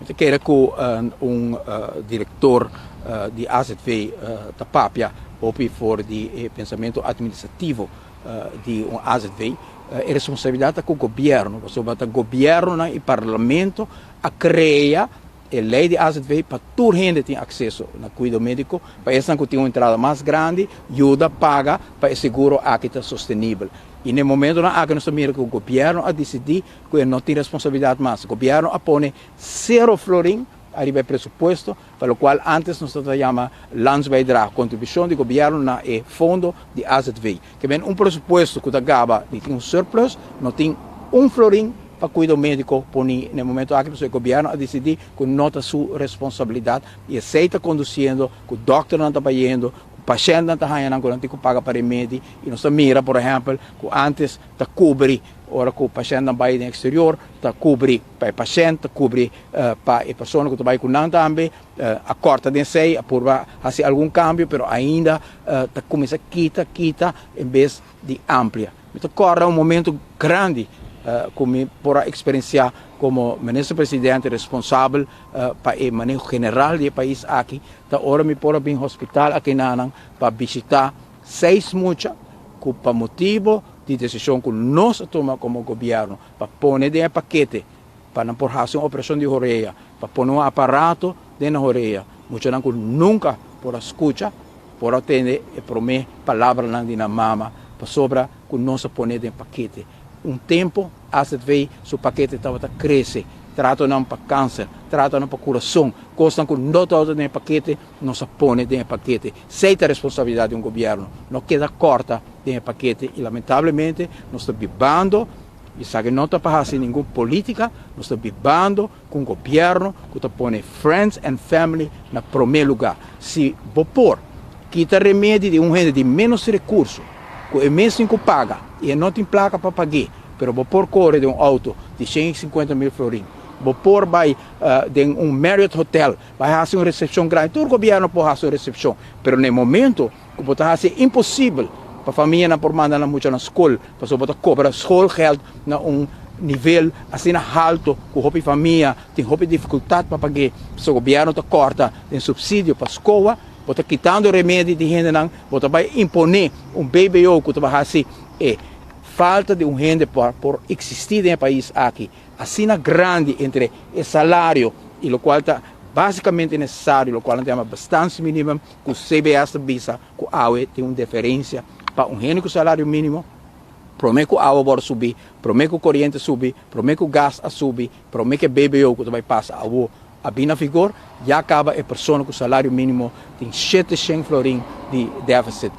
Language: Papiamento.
Mi ta kere ku un direktor di AZV ta papia hopi for di e pensamentu atministrativo di un AZV. E responsabilidat ta ku gobièrnu, pasobra ta gobièrnunan i parlamento a krea e lei di AZV pa tur hende tin akseso na kuido médiko, pa esnan ku tin un entrada mas grandi yuda paga pa e seguro aki ta sostenibel. I na e momentonan aki nos ta mira ku gobièrnu a disidí ku e no tin responsabilidat mas. Gobièrnu a pone sero florin ariba e presupuesto, pa lokual antes nos tabata yama landsbijdrage, kontribushon di gobièrnu na e fondo di AZV. Ke men un presupuesto ku ta gaba di tin un surplus, no tin un florin pa kuido médiko poni na e momento aki, pasobra e gobièrnu a disidí ku no ta su responsabilidat i esei ta kondusiendo ku dòkternan ta bayendo, ku pashèntnan ta haña nan ku nan tin ku paga pa remedi i nos ta mira por ehèmpel ku antes ta kubri ora ku pashèntnan bai den eksterior, ta kubri pa e pashènt, ta kubri pa e persona ku ta bai ku nan tambe. A kòrta den esei, a purba hasi algun kambio, pero ainda ta kuminsá kita, kita en bes di amplia. Mi ta kòrda un momento grandi ku mi por a eksperensiá komo minister presidente responsabel pa e maneho general di e pais aki, ta ora mi por a bin hospital akinanan pa bishitá seis mucha ku pa motibo di desishon ku nos a tuma komo gobièrnu pa pone den e pakete pa nan por hasi un operashon di horea, pa pone un aparato den nan horea, muchanan ku nunka por a skucha, por a tende e promé palabranan di nan mama pasobra ku nos a pone den pakete. Un tempu AZV su pakete tabata krese, tratonan pa kanser, tratonan pa kurason, kosnan ku no tabata den e pakete, nos a pone den e pakete. Esei ta responsabilidat di un gobièrnu, no keda kòrta den e pakete i lamentablemente nos ta bibando, esaki no ta pa hasi ningun polítika, nos ta bibando ku un gobièrnu ku ta pone friends and family na promé lugá. Si bo por kita remedi di un hende di ménos rekurso ku e mes tin ku paga i e no tin plaka pa pag'é, pero bo por kore den un outo di 150.000 florin, bo por bai den un Marriott Hotel, bai hasi un resepshon grandi, tur gobièrnu por hasi un resepshon, pero na e momento ku bo ta hasi e imposibel pa famianan por manda nan mucha na skol, pasobra bo ta kobra schoolgeld na un nivel asina halto ku hopi famia tin hopi difikultat pa pag'é, pasobra gobièrnu ta kòrta den supsidio pa skoa, bo ta kitando remedi di hendenan, bo ta bai imponé un BBO ku ta bai hasi e falta di un hende pa por eksistí den e pais aki asina grandi entre e salario i lokual ta basikamente nesesario, lokual nan ta yama bestaansminimum, ku CBS ta bisa ku awe tin un deferensia pa un hende ku salario mínimo, promé ku awa bor subi, promé ku koriente subi, promé ku gas a subi, promé ku e BBO ku ta bai pasa awo a bin na vigor, ya kaba e persona ku salario mínimo tin 700 florin di deficit.